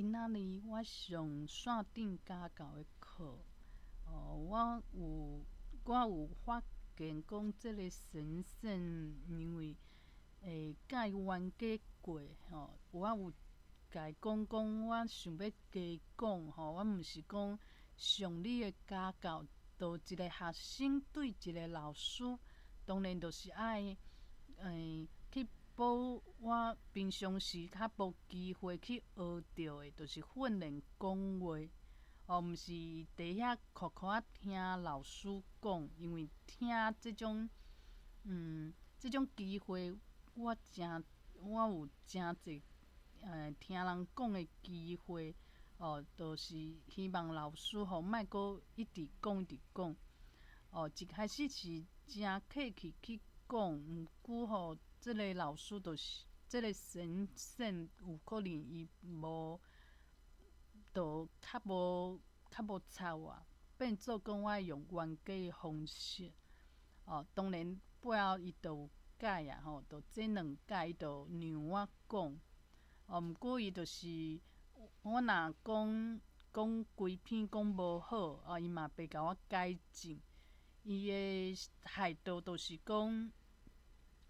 今仔日我上線頂家教的課，哦，我有發現講這个先生因為會佮伊冤家過吼，我有共伊講講，我想欲加講吼，我毋是講上你的家教，就一个學生對一个老師，當然就是愛去補我平常時較無機會去學著的，就是訓練講話，哦，毋是佇遐苦苦仔聽老師講，因為聽這種機會，我有誠濟聽人講的機會，哦，就是希望老師吼莫閣一直講一直講，哦，一開始是誠客氣去講，毋過吼，這个老師就是這个先生有可能伊無，就較無插我，變做講我愛用冤家的方式，哦，當然背後伊就有改啊吼，就這兩擺伊就讓我講，哦，毋過伊就是我若講講規篇講無好，哦，伊嘛袂共我改正，伊的態度就是講，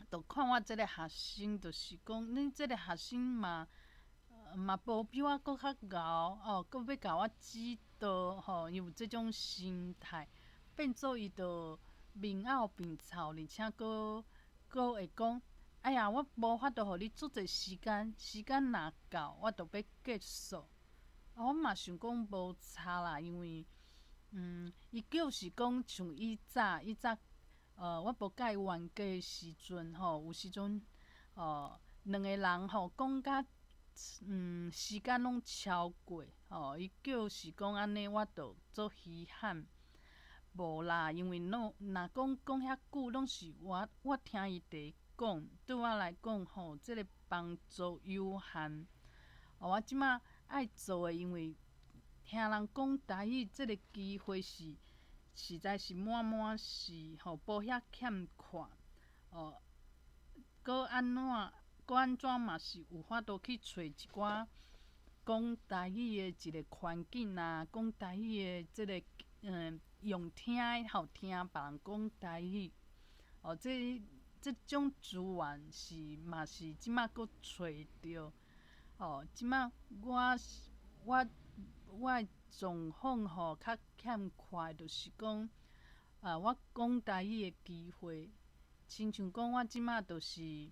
就看我這个學生，就是講恁這个學生嘛無比我閣較𠢕哦，閣欲共我指導吼，伊有這種心態，變做伊就面漚面臭，而且閣閣會講，哎呀，我無法度予你足濟時間，時間若到，我就欲結束。啊，我嘛想講無差啦，因為伊就是講像以早，我無佮伊冤家的時陣吼，有時陣哦，兩个人吼講甲時間攏超過吼，伊就是講按呢，我就足稀罕。無啦，因為攏若講講遐久，攏是我聽伊佇講，對我來講吼，這个幫助有限。哦，我這馬愛做的，因為聽人講台語，這个機會是實在是滿滿是吼，無遐欠缺。哦，閣按怎嘛是有法度去揣一寡講台語的一个環境啊，講台語的這个用聽的吼聽別人講台語。哦，這種資源是嘛是這馬閣揣著。哦，這馬我的狀況吼較欠缺，就是講啊，我講台語的機會，親像講我這馬就是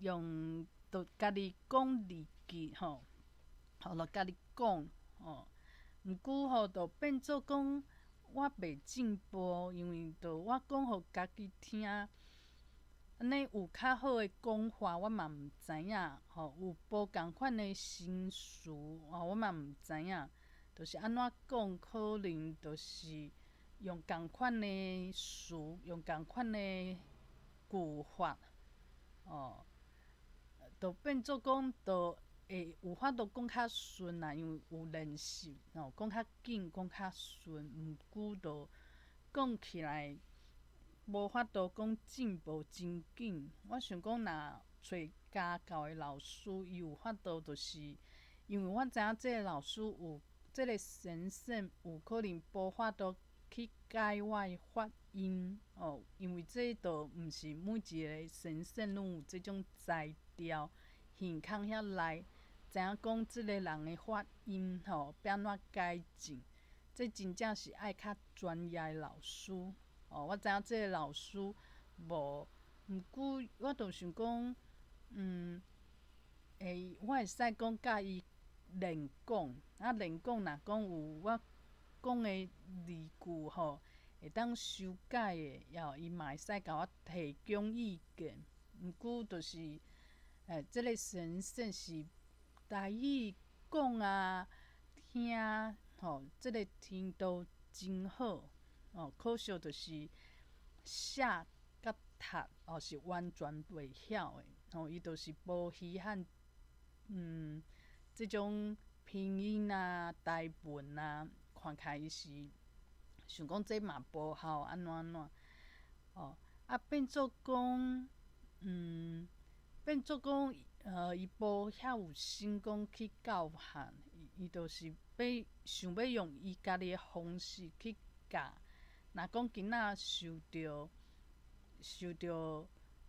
用就家己講字句吼，予就家己講吼。毋過吼，就變做講我袂進步，因為就我講予家己聽，按呢有較好的講法，我嘛毋知影吼，有無仝款的新詞吼，我嘛毋知影，就是按怎講，可能就是用仝款的詞，用仝款的句法，哦，就變做講，就會有法度講較順啦，因為有練習吼，講較緊，講較順，毋過就講起來無法度講進步真緊。我想講，若揣家教的老師，伊有法度，就是因為我知影這个老師有這个先生有可能無法度去改我的發音哦，因為這就毋是每一个先生攏有這種才調，耳孔遐內知影講這个人的發音吼，欲按怎改進，這真正是愛較專業的老師哦。我知影這个老師無，毋過我就想講，會我會使講佮伊練講，啊練講若講有我講的字句吼，會當修改的，抑伊嘛會使共我提供意見。毋過就是，這个先生是台語講啊聽吼，這个程度真好哦。可惜就是寫佮讀哦是完全袂曉的吼，伊就是無稀罕這種拼音啊、台文啊，看起來伊是想講這嘛無效按怎按怎哦，啊變做講，變做講，伊無遐有心講去教學，伊就是欲想欲用伊家己的方式去教。若講囡仔受著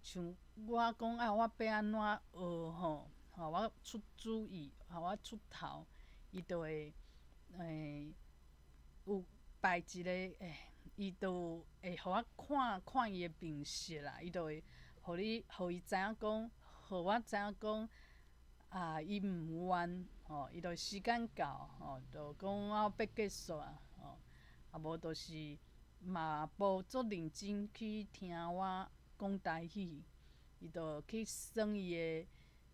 像我講啊，我欲按怎學吼，予我出主意，予我出頭，伊就會有擺一个伊就會予我看看伊的面色啦，伊就會予你，予伊知影講，予我知影講，啊，伊毋願吼，伊就時間到吼，就講我欲結束啊，吼，啊無就是嘛無足認真去聽我講台語，伊就去耍伊的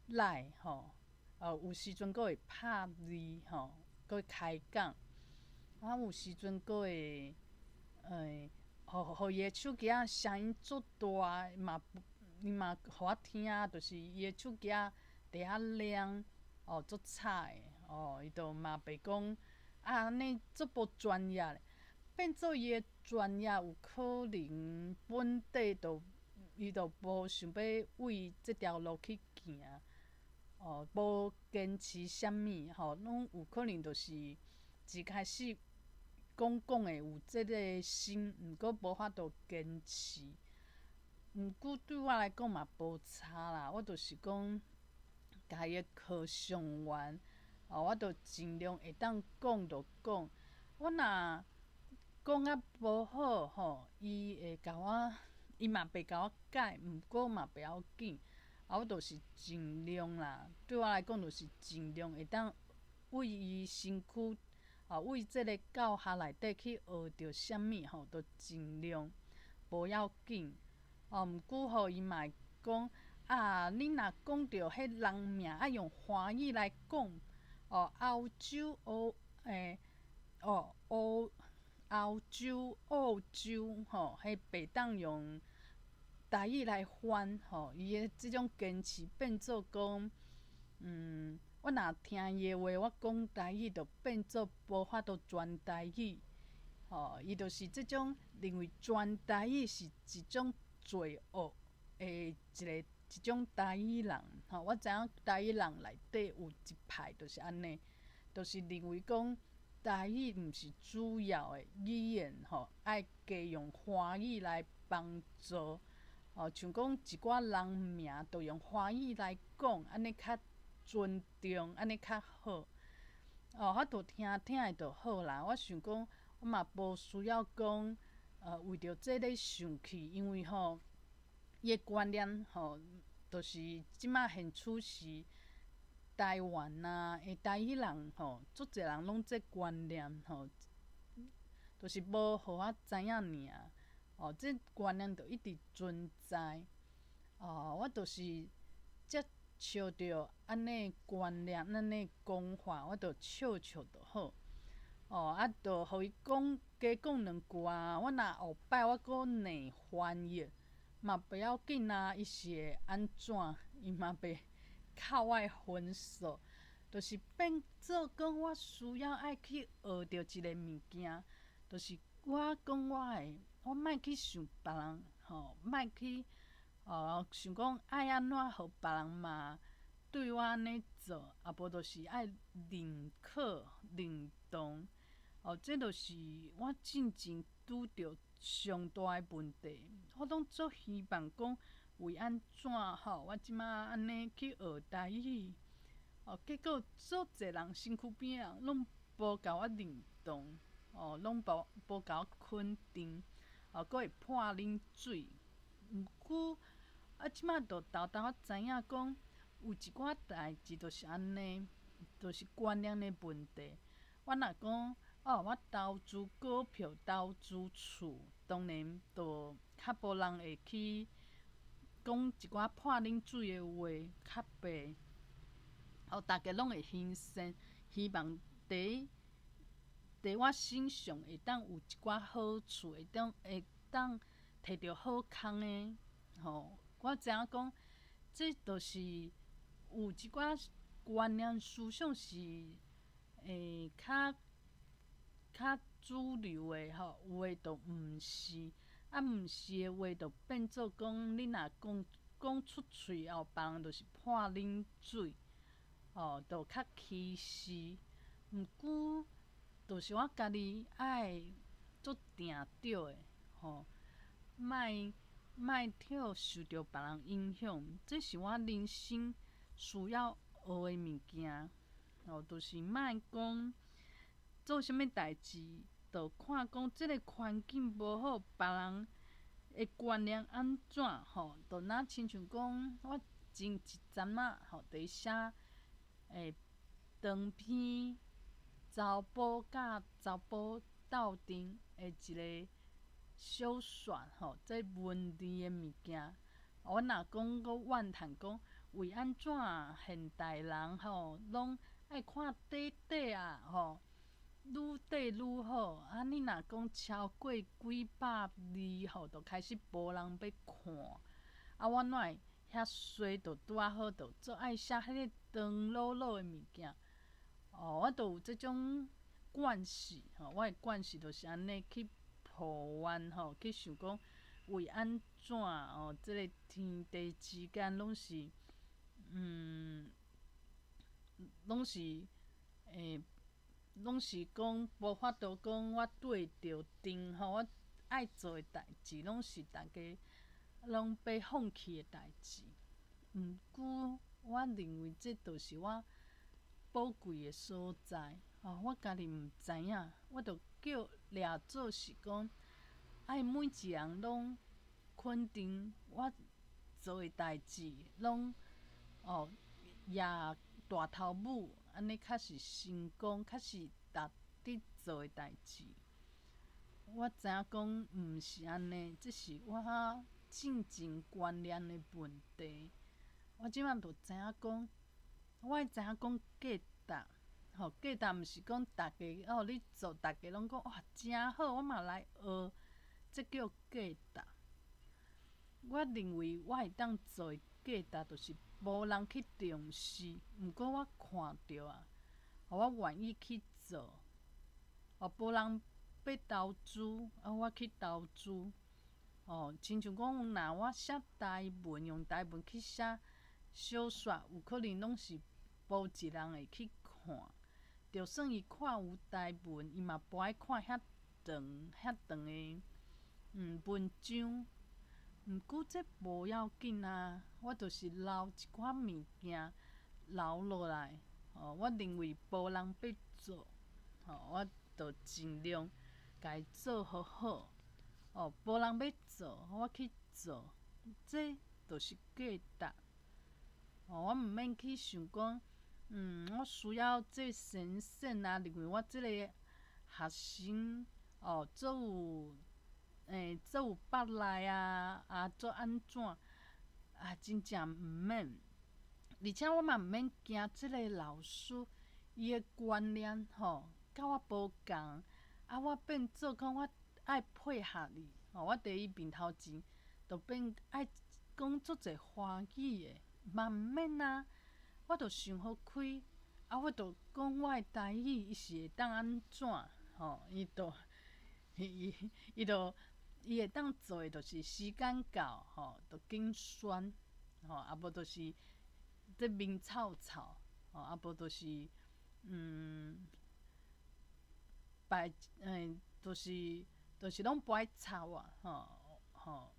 LINE 吼，有時陣閣會拍字吼，閣會開講，啊有時陣閣會予伊的手機仔聲音足大，嘛伊嘛予我聽，就是伊的手機仔佇遐亮，哦，足吵的，哦，伊就嘛袂講啊，按呢足無專業，變做伊的專業有可能本底就伊就無想欲為這條路去行，哦，無堅持啥物吼，攏有可能就是一開始講講的有這个心，毋過無法度堅持。毋過對我來講嘛無差啦，我就是講，共伊的課上完，哦，我就盡量會當講就講。我若講甲無好吼，伊會共我，伊嘛袂共我改，毋過嘛袂要緊。啊，我就是盡量啦，對我來講就是盡量會當為伊身軀，啊，為這个教學內底去學著啥物吼，就盡量無要緊。哦，毋過吼，伊嘛會講啊，你若講著彼人名愛用華語來講，哦，歐洲、歐哦，歐歐洲、澳洲吼，彼袂當用台語來翻吼，伊的這種堅持變做講，我若聽伊的話，我講台語就變做無法度全台語，吼，伊就是這種認為全台語是一種罪惡的一種台語人，吼，我知影台語人內底有一派就是按呢，就是認為講台語毋是主要的語言，吼，愛加用華語來幫助，哦，像講一寡人名都用華語來講，按呢較尊重，按呢較好。哦，我就聽聽的就好啦。我想講，我嘛無需要講，為著這咧生氣，因為吼，伊的觀念吼，就是這馬現處時台灣啊的台語人吼，足濟人攏這觀念吼，就是無予我知影爾。哦，這觀念就一直存在。哦，我就是接受著按呢觀念、按呢講法，我就笑笑就好。哦，啊，就予伊講加講兩句啊。我若後擺我閣內翻譯，嘛不要緊啊。伊是會按怎？伊嘛袂扣我的分數，就是變做講我需要愛去學著一个物件，就是我講我的，我莫去想別人吼，莫去哦想講愛按怎予別人嘛對我按呢做，啊無就是愛認可認同，哦，這就是我進前拄著上大的問題。我攏足希望講為按怎吼，我這馬按呢去學台語，哦，結果足濟人身軀邊的人攏無共我認同，哦，攏無共我肯定，哦，閣會潑冷水。毋過啊，這馬就沓沓仔知影講，有一寡代誌就是按呢，就是觀念的問題。我若講哦，我投資股票、投資厝，當然就較無人會去講一寡潑冷水的話，較白。哦，逐家攏會欣羨，希望佇我身上會當有一寡好處，會當摕著好康的，吼。我知影講，這就是有一寡觀念思想是較主流的吼，有的就毋是，啊，毋是的話就變做講，你若講講出喙哦，別人就是潑冷水，哦，就較歧視。毋過，就是我家己愛足定著的，吼，莫莫予受著別人影響，這是我人生需要學的物件。哦，就是莫講做啥物代誌，就看講這个環境無好，別人的觀念按怎吼，就若親像講我前一陣仔吼，佇寫長篇查埔佮查埔鬥陣的一个小說吼，這文字的物件，我若講閣怨嘆講，為按怎現代人吼，攏愛看短短啊吼，愈短愈好。啊，你若講超過幾百字吼，就開始無人欲看。啊，我哪會遐衰，就拄仔好，就足愛寫彼个長囉囉的物件。哦，我就有這種慣勢吼，我的慣勢就是按呢去抱怨吼，去想講為按怎哦，這个天地之間攏是，攏是攏是講無法度講我對著定吼，我愛做的代誌，攏是逐家攏欲放棄的代誌。毋過，我認為這就是我寶貴的所在。哦，我家己毋知影，我就叫掠做是講，愛每一人攏肯定我做的代誌，攏哦攑大頭拇，按呢較是成功，較是值得做的代誌。我知影講毋是按呢，這是我進前觀念的問題。我這擺就知影講，我會知影講價值，吼，價值毋是講逐家哦，你做逐家攏講哇誠好，我嘛來學，這叫價值。我認為我會當做的價值，就是無人去重視，毋過我看著啊，我願意去做。哦，無人欲投資，啊，我去投資。哦，親像講，若我寫台文，用台文去寫小說，有可能攏是無一人會去看。就算伊看有台文，伊嘛無愛看遐長、遐長的文章。毋過這無要緊啊，我就是留一寡物件留落來。哦，我認為無人欲做，吼，我就盡量共伊做予好。哦，無人欲做，我去做，這就是價值。哦，我毋免去想講，我需要這先生啊，認為我這个學生哦，足有足有腹內啊，啊，足按怎啊，真正毋免。而且我嘛毋免驚這个老師伊的觀念吼，佮我無仝，啊，我變做講我愛配合伊，吼，我佇伊面頭前就變愛講足濟華語的，嘛毋免啊。我就想予開，啊，我就講我的台語，伊是會當按怎吼？伊就伊伊就伊會當做的，就是時間到吼，就緊宣吼，啊無就是這面臭臭，吼，啊無就是擺就是攏無愛插我，吼吼。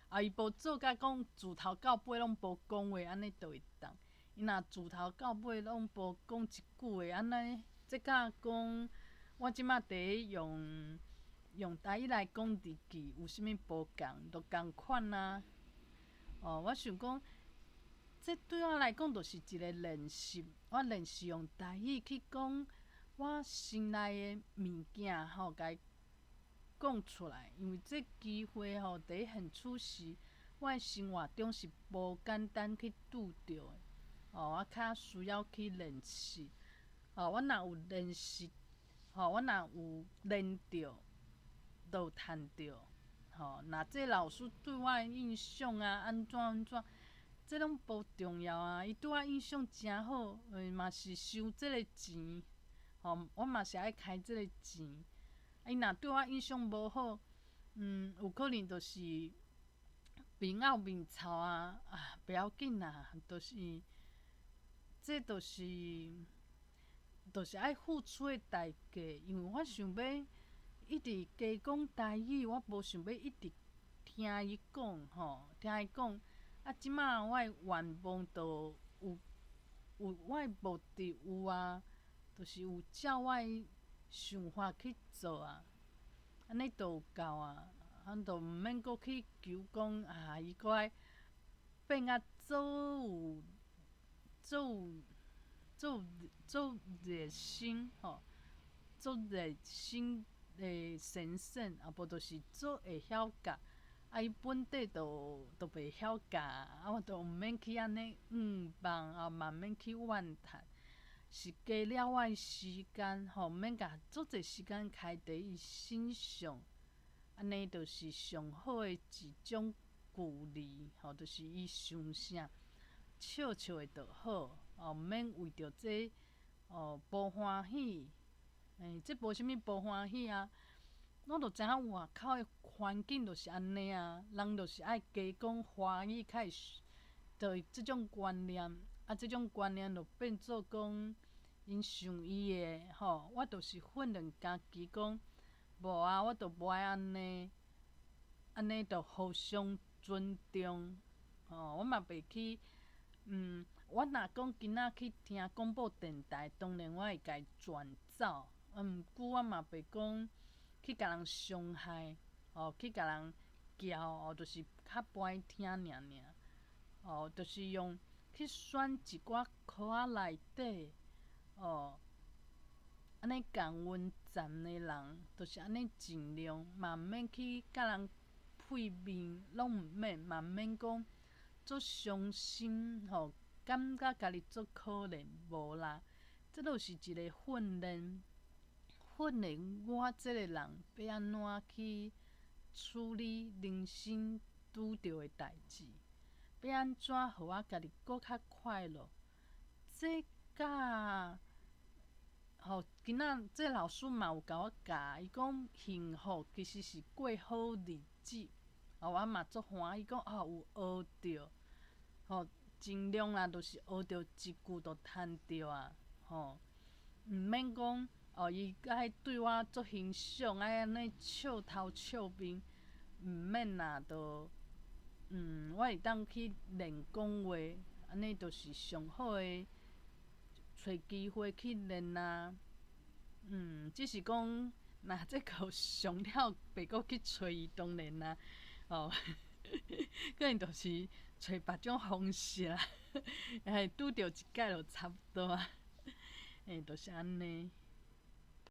啊，伊無做甲講自頭到尾攏無講話，按呢就會當。伊若自頭到尾攏無講一句話，按呢，這佮講我這馬佇咧用台語來講日記，有啥物無仝？就仝款啊。哦，我想講，這對我來講就是一个練習。我練習用台語去講我心內的物件，吼，共伊講出來。因為這機會吼，佇咧現此時，我的生活中是無簡單去拄著的。哦，我較需要去練習。哦，我若有練習，吼，我若有練著，就有趁著。吼，若這老師對我的印象啊，按怎按怎，這攏無重要啊。伊對我印象誠好，嘛是收這个錢，吼，我嘛是愛開這个錢。伊若對我印象無好，有可能就是面漚面臭啊，啊，袂要緊啦，就是，這就是，就是愛付出的代價，因為我想欲一直加講台語，我無想欲一直聽伊講吼，聽伊講。啊，這馬我的願望就有有我的目的有啊，就是有照我的想法去做啊，按呢就有夠啊，啊，就毋免閣去求講啊，伊閣愛變啊做有做有做做熱心吼，做熱心的先生，啊無就是做會曉教，啊伊本底就就袂曉教，啊我就毋免去按呢向望，啊嘛毋免去怨嘆，是加了我的時間吼，毋免共足濟時間開佇伊身上，按呢就是上好的一種鼓勵吼，就是伊想啥，笑笑的就好，哦，毋免為著這哦無歡喜，欸，這無啥物無歡喜啊，我就知影外口的環境就是按呢啊，人就是愛加講華語較會，就這種觀念，啊，這種觀念就變做講，𪜶想伊的吼，我就是訓練家己講，無啊，我就無愛按呢，按呢就互相尊重，吼，我嘛袂去，我若講今仔去聽廣播電臺，當然我會共伊轉走，啊，毋過我嘛袂講去共人傷害，哦，去共人撬，哦，就是較歹聽爾爾，哦，就是用去選一寡箍仔內底，哦，按呢共阮站的人，就是按呢盡量嘛毋免去共人配面，攏毋免，嘛毋免講足傷心吼，感覺家己足可憐，無啦，這就是一個訓練，訓練我這個人欲按怎去處理人生拄著的代誌，欲按怎予我家己閣較快樂，這佮吼，今仔這老師嘛有共我教，伊講幸福其實是過好日子，哦，我嘛足歡喜，講哦有學著，吼，盡量啦，就是學著一句就趁著啊，吼，毋免講哦，伊愛對我足欣賞，愛按呢笑頭笑面，毋免啦，就我會當去練講話，按呢就是上好的。揣機會去練啊，只是講，若這課上了袂閣去揣伊，當然啦，哦，可能就是揣別種方式啦，欸，拄著一擺就差不多啊，欸，就是按呢。